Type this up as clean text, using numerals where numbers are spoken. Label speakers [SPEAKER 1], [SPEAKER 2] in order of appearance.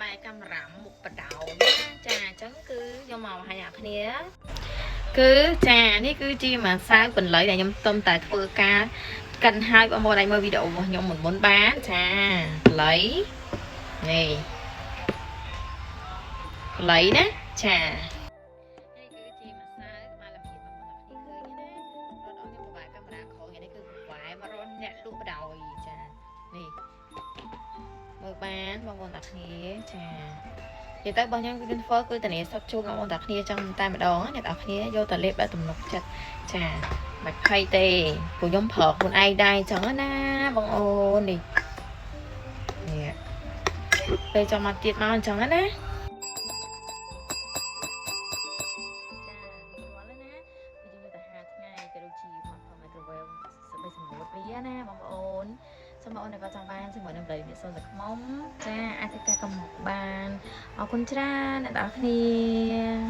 [SPEAKER 1] បែរកាមេរ៉ាមុខបដោណាចាអញ្ចឹងគឺខ្ញុំមកបង្ហាញអ្នកគ្នាគឺចានេះគឺជាម្សៅពន្លៃដែលខ្ញុំទុំតែធ្វើការកិនហើយបងប្អូនអាចមើលវីដេអូរបស់ខ្ញុំមុនមុនបានចាពន្លៃនេះពន្លៃណាចានេះគឺជាម្សៅក្បាលលមៀតបងប្អូនទាំងគ្នាឃើញណារត់អស់ខ្ញុំពិបាកកាមេរ៉ាក្រោយថ្ងៃនេះគឺពិបាកមករត់អ្នកលក់បដោយចានេះមើលបានបងប្អូនទាំងគ្នាចានិយាយទៅរបស់ខ្ញុំគឺធ្វើគឺតានីសុកជួបបងប្អូនទាំងគ្នាចង់តែម្ដងអ្នកទាំងគ្នាយកតែលេបដល់ទំនុកចិត្តចាមិនភ័យទេព្រោះខ្ញុំប្រើខ្លួនឯងដែរអញ្ចឹងណាបងអូននេះនេះពេលចង់មកទៀតមកអញ្ចឹងណាចាស្គាល់ហើយណាគឺយើងយកទៅហាថ្ងៃក៏ដូចជាផាត់ផង microwave សម្រាប់សម្រួតវាណាបងប្អូនសូមបងប្អូនដែលគាត់ចង់បានជាមួយនឹងប្រិយមិត្តសូនតែខ្មុំចាអាចធ្វើការកំមកបានអរគុណច្រើនអ្នកទាំងអស់គ្នា។